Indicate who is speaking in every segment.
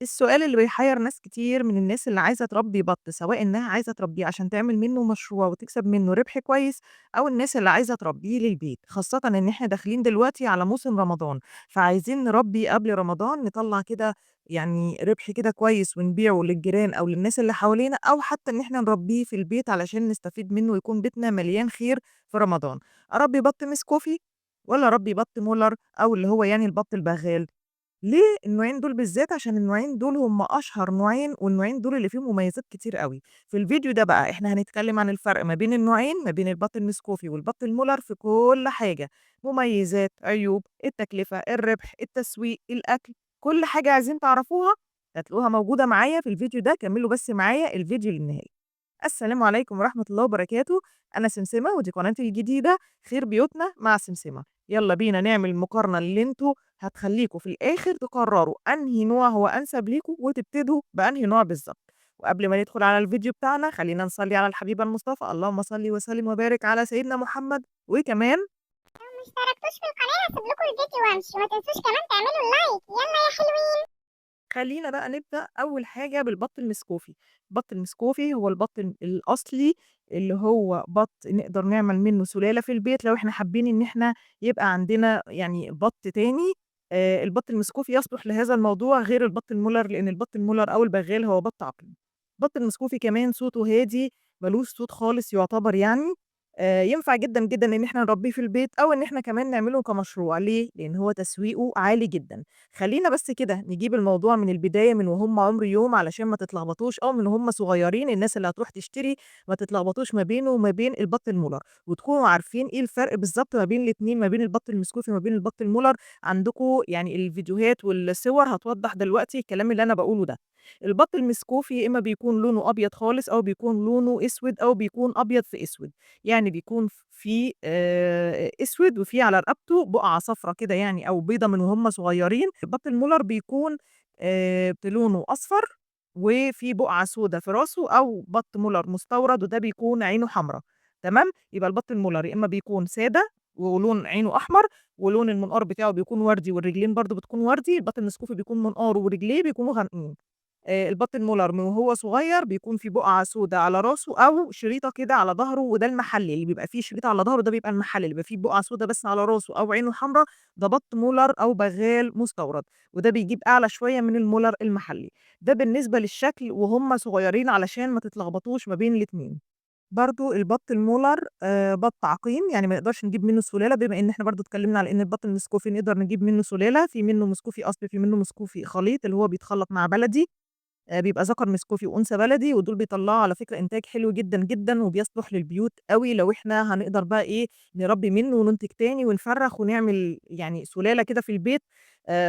Speaker 1: السؤال اللي بيحيّر ناس كتير من الناس اللي عايزة تربّي بَط، سواء إنها عايزة تربّيه عشان تعمل منّه مشروع وتكسب منّه ربح كويس، أو الناس اللي عايزة تربّيه للبيت، خاصةً إن إحنا داخلين دلوقتي على موسم رمضان، فعايزين نربّي قبل رمضان نطلّع كده يعني ربح كده كويس ونبيعه للجيران أو للناس اللي حوالينا، أو حتى إن إحنا نربّيه في البيت علشان نستفيد منّه ويكون بيتنا مليان خير في رمضان. أربّي بَط مسكوفي والّا أربّي بَط مولر أو اللي هو يعني البَط البغال؟ ليه النوعين دول بالذات؟ عشان النوعين دول هم أشهر نوعين، والنوعين دول اللي فيهم مميزات كتير أوي. في الفيديو ده بقى إحنا هنتكلم عن الفرق ما بين النوعين، ما بين البط المسكوفي والبط المولر في كل حاجة، مميزات، عيوب، التكلفة، الربح، التسويق، الأكل، كل حاجة عايزين تعرفوها هتلاقوها موجودة معايا في الفيديو ده. كملوا بس معايا الفيديو للنهاية. السلام عليكم ورحمة الله وبركاته، أنا سمسمة ودي قناتي الجديدة خير بيوتنا مع سمسمة. يلا بينا نعمل المقارنة اللي انتوا هتخليكوا في الآخر تقرروا أنهي نوع هو أنسب ليكوا وتبتدوا بأنهي نوع بالظبط. وقبل ما ندخل على الفيديو بتاعنا خلينا نصلي على الحبيب المصطفى، اللهم صل وسلم وبارك على سيدنا محمد. وكمان
Speaker 2: لو ما اشتركتوش في القناة هسيب لكم الفيديو وامشي، وما تنسوش كمان تعملوا like. يلا يا حلوين.
Speaker 1: خلينا بقى نبدأ أول حاجة بالبط المسكوفي. البط المسكوفي هو البط الأصلي اللي هو بط نقدر نعمل منه سلالة في البيت لو احنا حابين إن احنا يبقى عندنا يعني بط تاني. البط المسكوفي يصلح لهذا الموضوع غير البط المولر، لأن البط المولر أو البغال هو بط عقيم. البط المسكوفي كمان صوته هادي، ملوش صوت خالص يعتبر يعني. ينفع جداً جداً إن احنا نربيه في البيت أو إن احنا كمان نعمله كمشروع. ليه؟ لأن هو تسويقه عالي جداً. خلينا بس كده نجيب الموضوع من البداية، من وهم عمر يوم، علشان ما تتلخبطوش، أو من وهم صغيرين الناس اللي هتروح تشتري ما تتلخبطوش ما بينه وما بين البط المولر، وتكونوا عارفين إيه الفرق بالظبط ما بين الاتنين، ما بين البط المسكوفي وما بين البط المولر. عندكم يعني الفيديوهات والصور هتوضح دلوقتي الكلام اللي أنا بقوله ده. البط المسكوفي يا إما بيكون لونه أبيض خالص، أو بيكون لونه أسود، أو بيكون أبيض في أسود، يعني بيكون في أسود وفي على رقبته بقعة صفرة كده يعني، أو بيضة من وهم صغيرين. البط المولر بيكون لونه أصفر وفي بقعة سودة في راسه، أو بط مولر مستورد وده بيكون عينه حمراء. تمام؟ يبقى البط المولر يا إما بيكون سادة ولون عينه أحمر، ولون المنقار بتاعه بيكون وردي، والرجلين برضو بتكون وردي. البط المسكوفي بيكون منقاره ورجليه بيكونوا غامقين. البط المولر من وهو صغير بيكون في بقعة سودة على راسه أو شريطة كده على ظهره، وده المحلي اللي بيبقى فيه شريطة على ظهره، ده بيبقى المحلي. اللي بيبقى فيه بقعة سودة بس على راسه أو عينه حمراء ده بط مولر أو بغال مستورد، وده بيجيب أعلى شوية من المولر المحلي. ده بالنسبة للشكل وهم صغيرين علشان ما تتلخبطوش ما بين الاتنين. برضو البط المولر، بط عقيم، يعني ما نقدرش نجيب منه سلالة، بما إن إحنا برضو اتكلمنا على إن البط المسكوفي نقدر نجيب منه سلالة، في منه مسكوفي أصلي، في منه مسكوفي خليط اللي هو بيتخلط مع بلدي، بيبقى ذكر مسكوفي وأنثى بلدي، ودول بيطلعوا على فكرة إنتاج حلو جداً جداً، وبيصلح للبيوت قوي لو إحنا هنقدر بقى نربي منه وننتج تاني ونفرخ ونعمل يعني سلالة كده في البيت.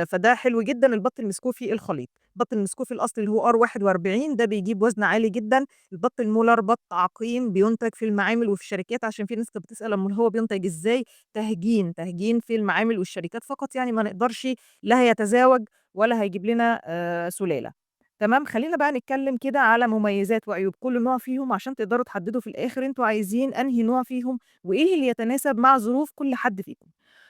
Speaker 1: فده حلو جداً البط المسكوفي الخليط. البط المسكوفي الأصلي اللي هو ار 41 ده بيجيب وزن عالي جداً. البط المولر بط عقيم بينتج في المعامل وفي الشركات، عشان في ناس كانت بتسأل أمال هو بينتج إزاي؟ تهجين في المعامل والشركات فقط، يعني ما نقدرش لا هيتزاوج ولا هيجيب لنا، سلالة. تمام؟ خلينا بقى نتكلم كده على مميزات وعيوب كل نوع فيهم عشان تقدروا تحددوا في الآخر انتوا عايزين أنهي نوع فيهم وإيه اللي يتناسب مع ظروف كل حد فيكم.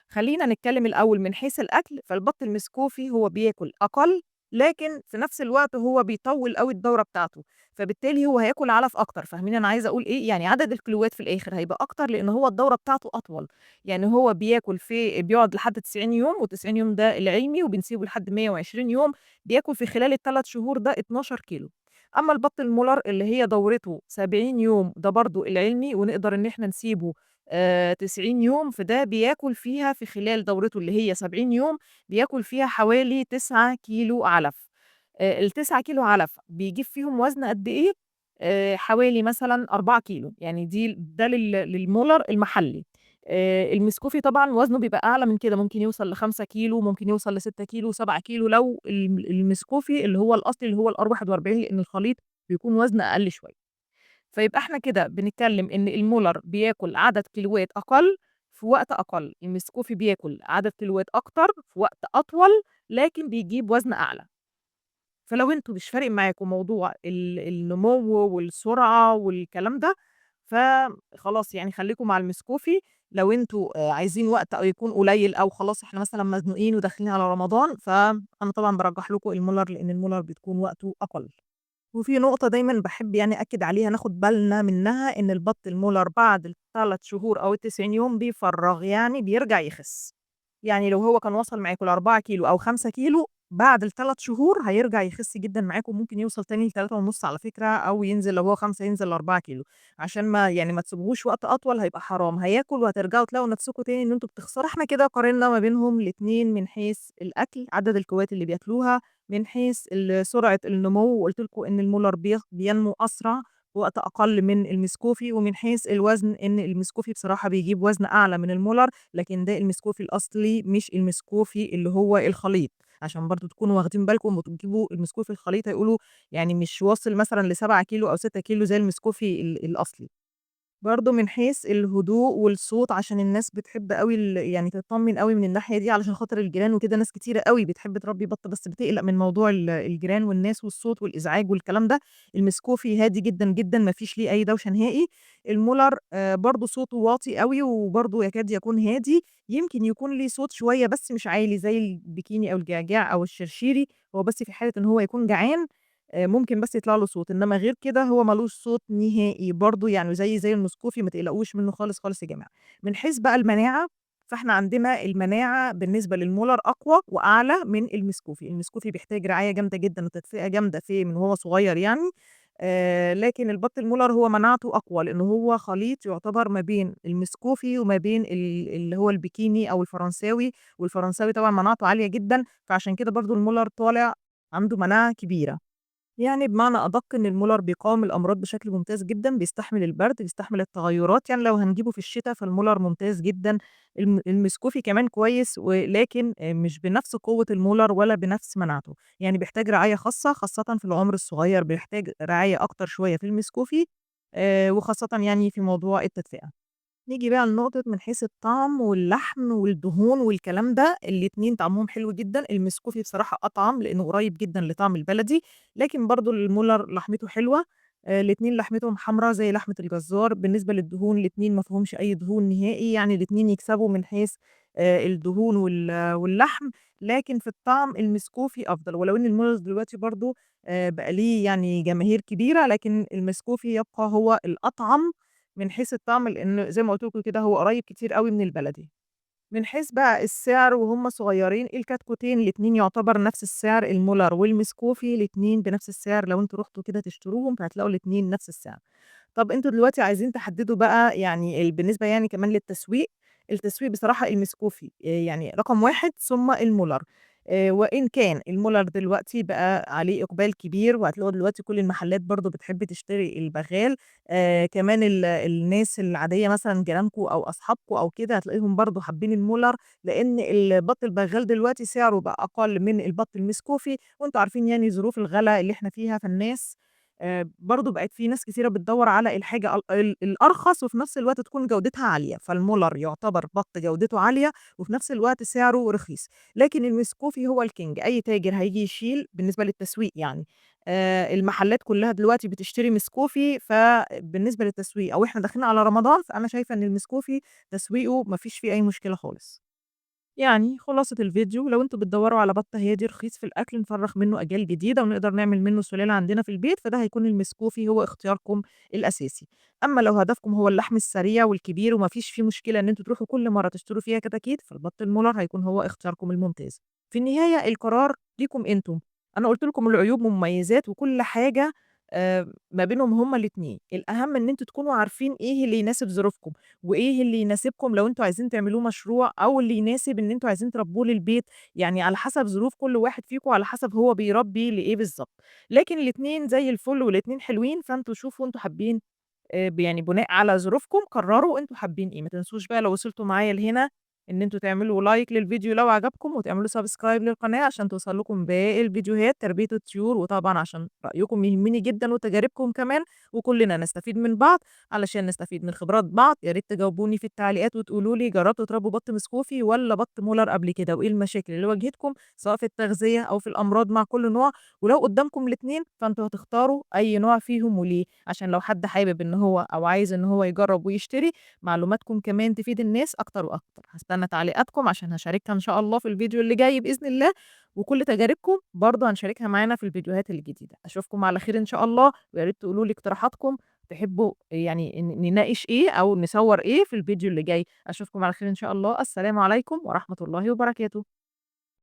Speaker 1: خلينا نتكلم الأول من حيث الأكل. فالبط المسكوفي هو بياكل أقل، لكن في نفس الوقت هو بيطول قوي الدورة بتاعته، فبالتالي هو هياكل علف أكتر. فاهمين أنا عايزة أقول إيه؟ يعني عدد الكيلوات في الآخر هيبقى أكتر لأن هو الدورة بتاعته أطول. يعني هو بيقعد لحد 90 يوم، وتسعين يوم ده العلمي، وبنسيبه لحد 120 يوم، بياكل في خلال التلات شهور ده 12 كيلو. أما البط المولر اللي هي دورته 70 يوم، ده برضو العلمي، ونقدر إن إحنا نسيبه، 90 يوم، فده بياكل فيها في خلال دورته اللي هي 70 يوم بياكل فيها حوالي 9 كيلو علف. ال9 كيلو علف بيجيب فيهم وزن قد إيه؟ حوالي مثلاً 4 كيلو، يعني ده للمولر المحلي. المسكوفي طبعاً وزنه بيبقى أعلى من كده، ممكن يوصل ل5 كيلو، ممكن يوصل ل6 كيلو، 7 كيلو لو المسكوفي اللي هو الأصلي اللي هو الار 41، لأن الخليط بيكون وزن أقل شوية. فيبقى احنا كده بنتكلم إن المولر بياكل عدد كيلوات أقل في وقت أقل، المسكوفي بياكل عدد كيلوات أكتر في وقت أطول، لكن بيجيب وزن أعلى. فلو انتوا مش فارق معاكم موضوع النمو والسرعة والكلام ده، فخلاص خليكم مع المسكوفي. لو أنتم عايزين وقت أو يكون قليل أو خلاص إحنا مثلًا مزنوقين وداخلين على رمضان، فأنا طبعًا بارجح لكم المولر لإن المولر بتكون وقته أقل. وفي نقطة دايمًا باحب يعني أأكد عليها ناخد بالنا منها، إن البط المولر بعد ال3 شهور أو ال90 يوم بيفرّغ، يعني بيرجع يخس. يعني لو هو كان وصل معاكم ل4 كيلو أو 5 كيلو بعد ال3 شهور هيرجع يخس جدًا معاكم، ممكن يوصل تاني ل3.5 على فكرة، أو ينزل لو هو 5 ينزل ل4 كيلو، عشان ما تسيبوهوش وقت أطول، هيبقى حرام، هياكل وهترجعوا تلاقوا نفسكم تاني إن أنتم بتخسروا. إحنا كده قارنا ما بينهم الاتنين من حيث الأكل، عدد الكوات اللي بياكلوها، من حيث سرعة النمو، وقلت لكم إن المولر بينمو أسرع وقت أقل من المسكوفي، ومن حيث الوزن إن المسكوفي بصراحة بيجيب وزن أعلى من المولر، لكن ده المسكوفي الأصلي مش المسكوفي اللي هو الخليط، عشان برضو تكونوا واخدين بالكم وتجيبوا المسكوفي الخليط هيقولوا مش واصل مثلا ل7 كيلو أو 6 كيلو زي المسكوفي الأصلي. برضو من حيث الهدوء والصوت، عشان الناس بتحب قوي تطمن قوي من الناحية دي علشان خاطر الجيران وكده، ناس كتيرة قوي بتحب تربي بط بس بتقلق من موضوع الجيران والناس والصوت والإزعاج والكلام ده. المسكوفي هادي جدا جدا، ما فيش ليه أي دوشة نهائي. المولر برضو صوته واطي قوي وبرضو يكاد يكون هادي، يمكن يكون ليه صوت شوية بس مش عالي زي البكيني أو الجعجاع أو الشرشيري، هو بس في حالة إن هو يكون جعان، ممكن بس يطلع له صوت، إنما غير كده هو مالوش صوت نهائي برضو، زي المسكوفي، ما تقلقوش منه خالص خالص يا جماعة. من حيث بقى المناعة، فاحنا عندنا المناعة بالنسبة للمولر أقوى وأعلى من المسكوفي. المسكوفي بيحتاج رعاية جامدة جدا وتدفئة جامدة من وهو صغير لكن البط المولر هو مناعته أقوى، لأنه هو خليط يعتبر ما بين المسكوفي وما بين اللي هو البكيني أو الفرنساوي، والفرنساوي طبعا مناعته عالية جدا، فعشان كده برضو المولر طالع عنده مناعة كبيرة. بمعنى أدق إن المولر بيقاوم الأمراض بشكل ممتاز جداً، بيستحمل البرد، بيستحمل التغيرات، لو هنجيبه في الشتاء فالمولر ممتاز جداً. المسكوفي كمان كويس، ولكن مش بنفس قوة المولر ولا بنفس مناعته، بيحتاج رعاية خاصة، خاصة في العمر الصغير بيحتاج رعاية أكتر شوية في المسكوفي، وخاصة في موضوع التدفئة. نيجي بقى لنقطة من حيث الطعم واللحم والدهون والكلام ده، الاتنين طعمهم حلو جداً. المسكوفي بصراحة أطعم لأنه قريب جداً لطعم البلدي، لكن برضو المولر لحمته حلوة، الاتنين لحمتهم حمرا زي لحمة الجزار. بالنسبة للدهون الاتنين ما فيهمش أي دهون نهائي، الاتنين يكسبوا من حيث، الدهون واللحم، لكن في الطعم المسكوفي أفضل، ولو إن المولر دلوقتي برضو، بقى ليه جماهير كبيرة، لكن المسكوفي يبقى هو الأطعم من حيث الطعم، لأن زي ما قلت لكم كده هو قريب كتير قوي من البلدي. من حيث بقى السعر وهم صغيرين، الكتكوتين الاتنين يعتبر نفس السعر، المولر والمسكوفي الاتنين بنفس السعر، لو انتوا رحتوا كده تشتروهم فهتلاقوا الاتنين نفس السعر. طب انتوا دلوقتي عايزين تحددوا بقى بالنسبة كمان للتسويق، التسويق بصراحة المسكوفي رقم 1 ثم المولر، وإن كان المولر دلوقتي بقى عليه إقبال كبير، وهتلاقوا دلوقتي كل المحلات برضو بتحب تشتري البغال، كمان الناس العادية مثلا جيرانكو أو أصحابكو أو كده هتلاقيهم برضو حابين المولر، لأن البط البغال دلوقتي سعره بقى أقل من البط المسكوفي، وانتوا عارفين ظروف الغلا اللي احنا فيها، فالناس، برضو بقت في ناس كتيرة بتدور على الحاجة الأرخص وفي نفس الوقت تكون جودتها عالية، فالمولر يعتبر بط جودته عالية وفي نفس الوقت سعره رخيص. لكن المسكوفي هو الكينج، أي تاجر هيجي يشيل بالنسبة للتسويق المحلات كلها دلوقتي بتشتري مسكوفي، فبالنسبة للتسويق أو إحنا داخلين على رمضان، فأنا شايفة إن المسكوفي تسويقه مفيش فيه أي مشكلة خالص. خلاصة الفيديو، لو انتوا بتدوروا على بط هادي رخيص في الأكل نفرخ منه أجيال جديدة ونقدر نعمل منه سلالة عندنا في البيت، فده هيكون المسكوفي هو اختياركم الأساسي. أما لو هدفكم هو اللحم السريع والكبير ومفيش فيه مشكلة إن انتوا تروحوا كل مرة تشتروا فيها كتاكيت، فالبط المولر هيكون هو اختياركم الممتاز. في النهاية القرار ليكم انتم، أنا قلت لكم العيوب ومميزات وكل حاجة، ما بينهم هما الاتنين. الأهم إن انتوا تكونوا عارفين إيه اللي يناسب ظروفكم وإيه اللي يناسبكم لو انتوا عايزين تعملوه مشروع، أو اللي يناسب إن انتوا عايزين تربوه للبيت، على حسب ظروف كل واحد فيكم، على حسب هو بيربي لإيه بالظبط. لكن الاتنين زي الفل والاتنين حلوين، فانتوا شوفوا انتوا حابين، بناء على ظروفكم قرروا انتوا حابين إيه. ما تنسوش بقى لو وصلتوا معايا لهنا إن أنتم تعملوا like للفيديو لو عجبكم، وتعملوا subscribe للقناة عشان توصل لكم باقي الفيديوهات تربية الطيور، وطبعًا عشان رأيكم يهمني جدًا وتجاربكم كمان، وكلنا نستفيد من بعض علشان نستفيد من خبرات بعض. يا ريت تجاوبوني في التعليقات وتقولوا لي جربتوا تربوا بط مسكوفي والّا بط مولر قبل كده، وإيه المشاكل اللي واجهتكم سواء في التغذية أو في الأمراض مع كل نوع، ولو قدامكم الاتنين فأنتم هتختاروا أي نوع فيهم وليه، عشان لو حد حابب إن هو أو عايز إن هو يجرب ويشتري معلوماتكم كمان تفيد الناس أكتر وأكتر. هاستنى تعليقاتكم عشان هاشاركها إن شاء الله في الفيديو اللي جاي بإذن الله، وكل تجاربكم برضه هنشاركها معانا في الفيديوهات الجديدة. أشوفكم على خير إن شاء الله، ويا ريت تقولوا لي اقتراحاتكم، تحبوا يعني نناقش إيه أو نصور إيه في الفيديو اللي جاي. أشوفكم على خير إن شاء الله. السلام عليكم ورحمة الله وبركاته.